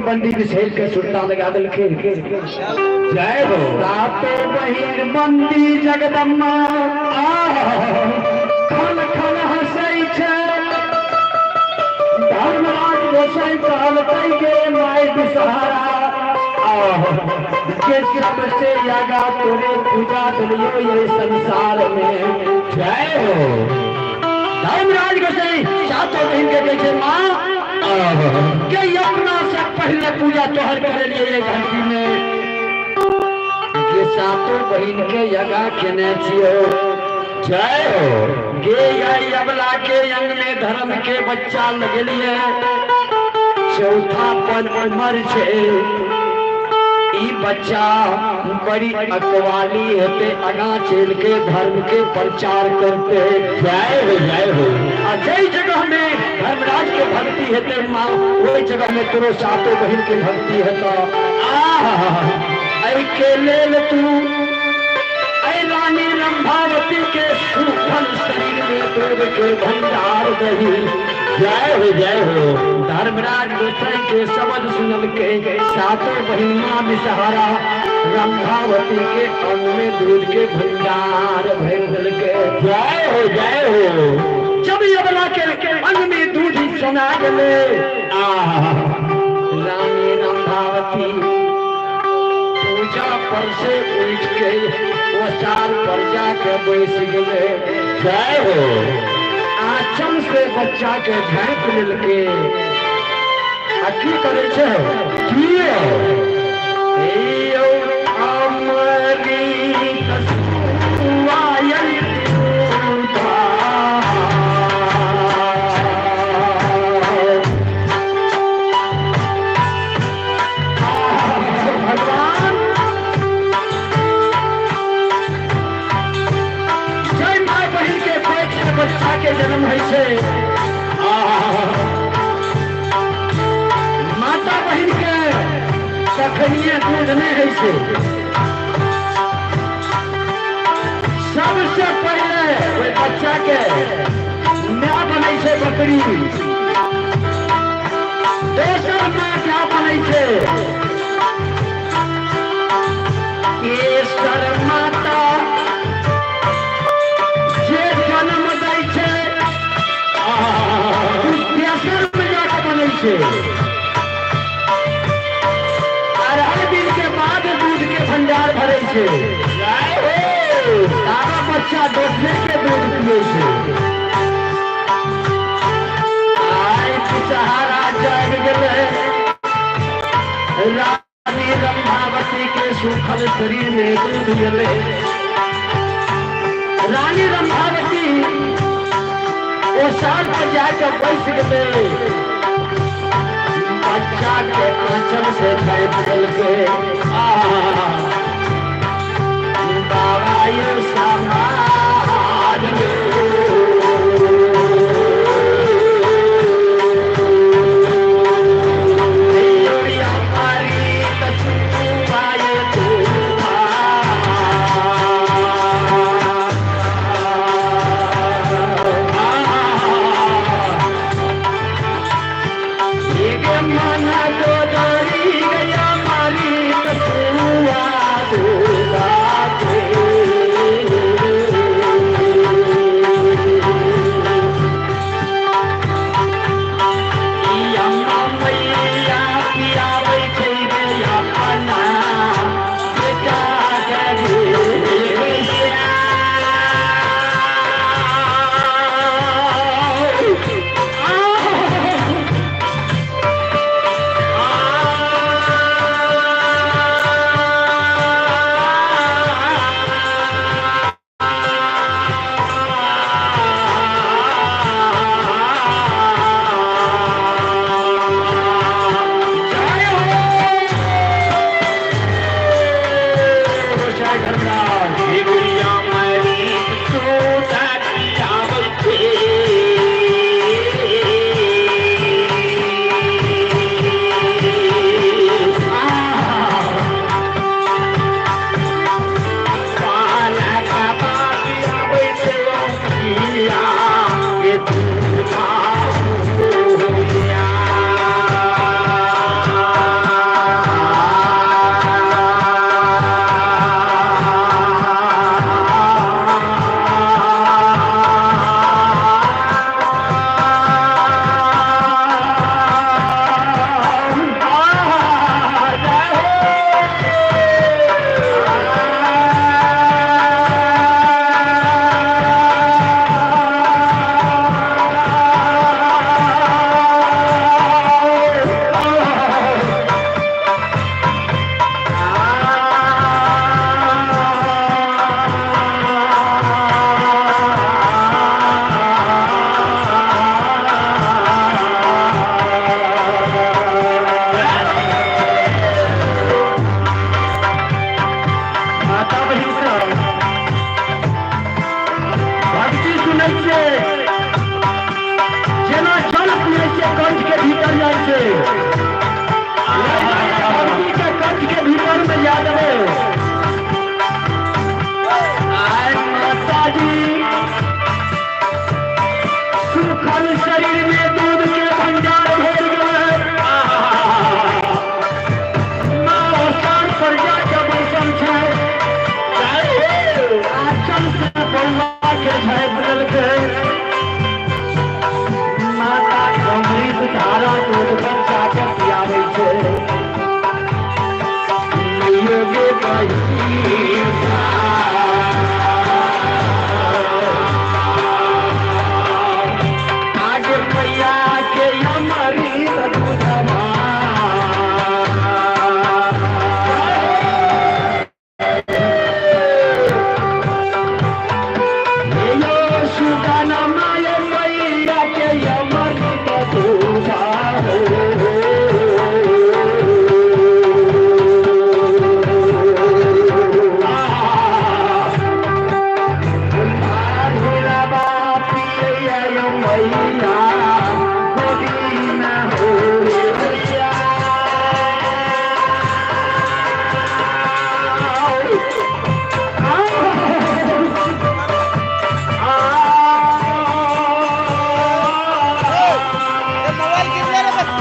बंदी बिसेल के सुरता लगा दिल के जय हो। सातों बहिन बंदी जगदम्बा खल खल हसै छै धर्मराज गोसाई कहलकै गे my Dussehra के सबसे आगा तोरे पूजा दिलियो ये संसार में। जय हो। धर्मराज गोसाई सातों बहिन के कहै छै माँ के अपना से पहले पूजा तोहर करे लिए ये धरती में के सातों बहिन के यगा केने छियो। जय हो गे आई अबला के अंग में धर्म के बच्चा लगलिए चौथा पन उमर छे ई बच्चा बड़ी अकवाली हेते आगा चल के धर्म के प्रचार करते। जय हो जय हो। आ जई जगह में धर्मराज के भक्ति हेते माँ वही जगह में तोरो सातों बहिन के भक्ति हेता। आहा ऐ के लेल तू ऐ रानी रंभावती के सूखल शरीर में दूध के भंडार दही। जय हो जय हो। धर्मराज गोसाई के शब्द सुनल के सातों बहिन माँ विषहारा रंभावती के अंग में दूध के भंडार भर देलके। जय हो जय हो। जब यवला के अंग में दूध सना गेले आहा रानी रंभावती पूजा पर से उठ के ओसार पर जाके बैस गेले। जय हो। आंचल से बच्चा के झाँप लेलके आ की करे छै की भगवान जय my बहिन के पेट से बच्चा के जन्म होइ छै। माता बहिन के तखनिए दूध नहीं होइ छै। सबसे पहले ओहि बच्चा के my बनै छै बकरी, दोसर माँ क्या बनै छै केसर माता जे जन्म दै छै तेसर में जाके बनै छै। अढ़ाई दिन के बाद दूध के भंडार भरे छै। सारा बच्चा दोसरे के दूध पिए छै। आइ सहारा जाग गेलै रानी रंभावती के सूखल शरीर में दूध गेलै। रानी रंभावती ओसार पर जाके बैस गेलै बच्चा के आंचल से झाँप देलकै। बाबा यो समाज मन गोदारी गया मारी कछुआ। छै जेना जल पियै छै कंठ के भीतर जाइ छै धरती के कंठ के भीतर में जा देबै। आय माताजी सुखल शरीर में दूध के भंडार भेल गेलै। माँ ओसार पर जाके बैसल छै, आंचल से बौआ के झाँपि लेलकै। माता अमृत धारा दूध बच्चा के पियाबै छै। योगे आगे मैया के अमृत दूधवा यो सुगना my मैया के अमृत दूधवा मैया गोदी हो मोबाइल गिर रे बस।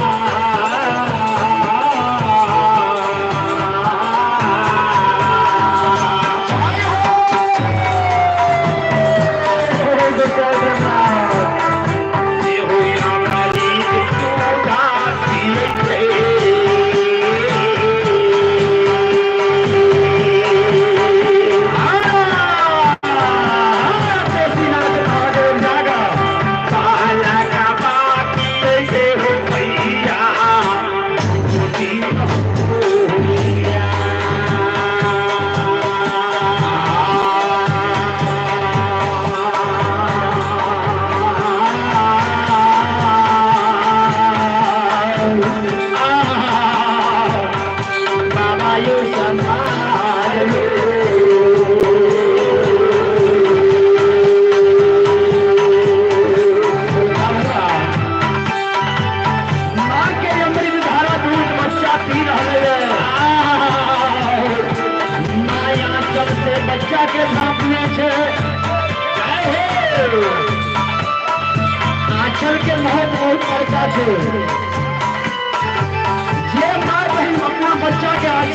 बाबा यो संभाल माँ के अमृत धारा दूध बच्चा पी रहलै माया चल से बच्चा के झाँपने छै। आंचल के महत्व बहुत बड़का छै। जे माय बहिन अपना बच्चा के आंचल